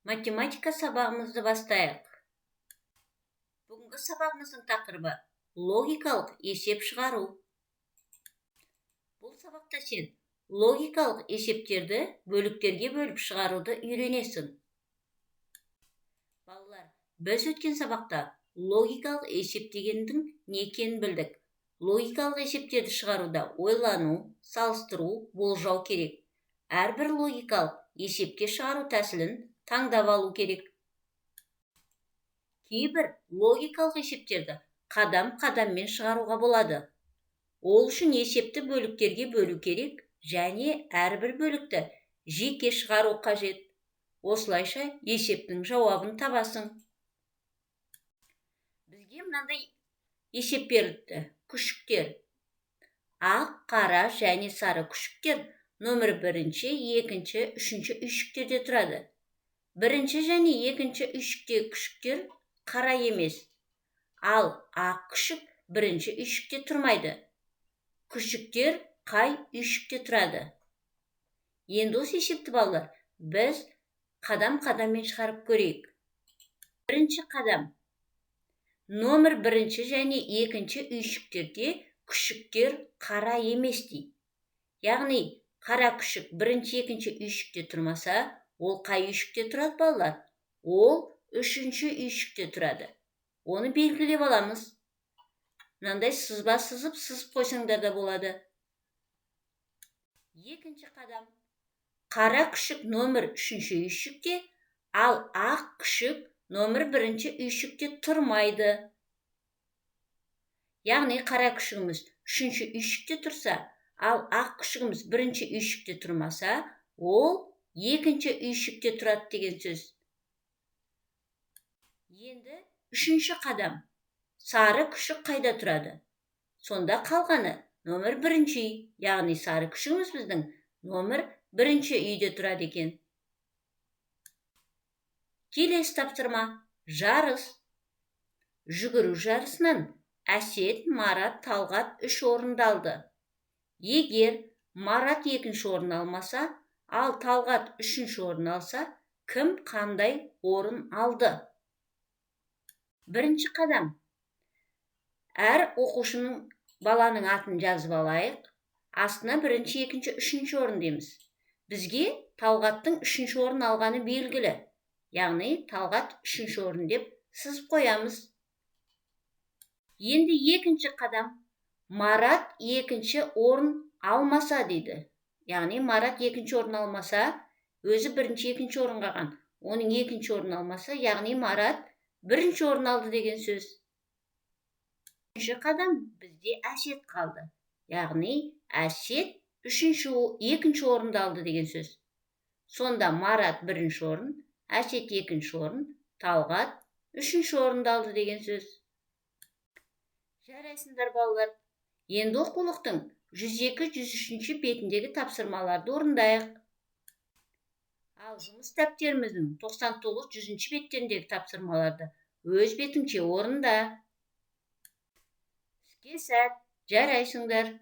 Математика сабағымызды бастайық. Бүгінгі сабағымыздың тақырыбы: логикалық есеп шығару. Бұл сабақта сен логикалық есептерді бөліктерге бөліп шығаруды үйренесің. Балалар, біз өткен сабақта логикалық есеп дегендің не екенін білдік. Логикалық есептерді шығаруда ойлану, салыстыру, болжау керек. Әрбір логикалық есепке шығару тәсілін таңдап алу керек. Кейбір логикалық есептерді қадам-қадаммен шығаруға болады. Ол үшін есепті бөліктерге бөлу керек және әрбір бөлікті жеке шығару қажет. Осылайша есептің жауабын табасың. Бізге мынандай есеп беріліпті. Күшіктер. Ақ, қара және сары күшіктер нөмір бірінші, екінші, үшінші үйшіктерде тұрады. Бірінші және екінші үйшіктегі күшіктер қара емес. Ал ақ күшік бірінші үйшікте тұрмайды. Күшіктер қай үйшікте тұрады? Енді осы есепті, балалар, біз қадам-қадаммен шығарып көрейік. Бірінші қадам. Номер бірінші және екінші үйшіктерде күшіктер қара емес дейді. Яғни қара күшік бірінші, екінші үйшікте тұрмаса, ол қай үйшікте тұрады, балалар? Ол үшінші үйшікте тұрады. Оны белгілеп аламыз. Мынандай сызба сызып, сызып қойсаңдар да болады. Екінші қадам. Қара күшік номер үшінші үйшікте, ал ақ күшік номер бірінші үйшікте тұрмайды. Яғни қара күшігіміз үшінші үйшікте тұрса, ал ақ күшігіміз бірінші үйшікте тұрмаса, ол екінші үйшікте тұрады деген сөз. Енді үшінші қадам. Сары күшік қайда тұрады? Сонда қалғаны номер бірінші үй, яғни сары күшігіміз біздің номер бірінші үйде тұрады екен. Келесі тапсырма. Жарыс. Жүгіру жарысынан Әсет, Марат, Талғат 3 орынды алды. Егер Марат екінші орын алмаса, ал Талғат үшінші орын алса, кім қандай орын алды? Бірінші қадам. Әр оқушының, баланың атын жазып алайық. Астына бірінші, екінші, үшінші орын дейміз. Бізге Талғаттың үшінші орын алғаны белгілі. Яғни Талғат үшінші орын деп сызып қоямыз. Енді екінші қадам. Марат екінші орын алмаса дейді. Яғни Марат екінші орын алмаса, өзі бірінші, екінші орын қалған. Оның екінші орын алмаса, яғни Марат бірінші орын алды деген сөз. Үшінші қадам, бізде Әсет қалды. Яғни Әсет үшінші, екінші орынды алды деген сөз. Сонда Марат бірінші орын, Әсет екінші орын, Талғат үшінші орынды алды деген сөз. Жарайсыңдар, балалар. Енді оқулықтың 102-103 бетіндегі тапсырмаларды орындайық. Ал жұмыс дәптеріміздің 99-100 беттеріндегі тапсырмаларды өз бетіңше орында. Іске сәт, жарайсыңдар.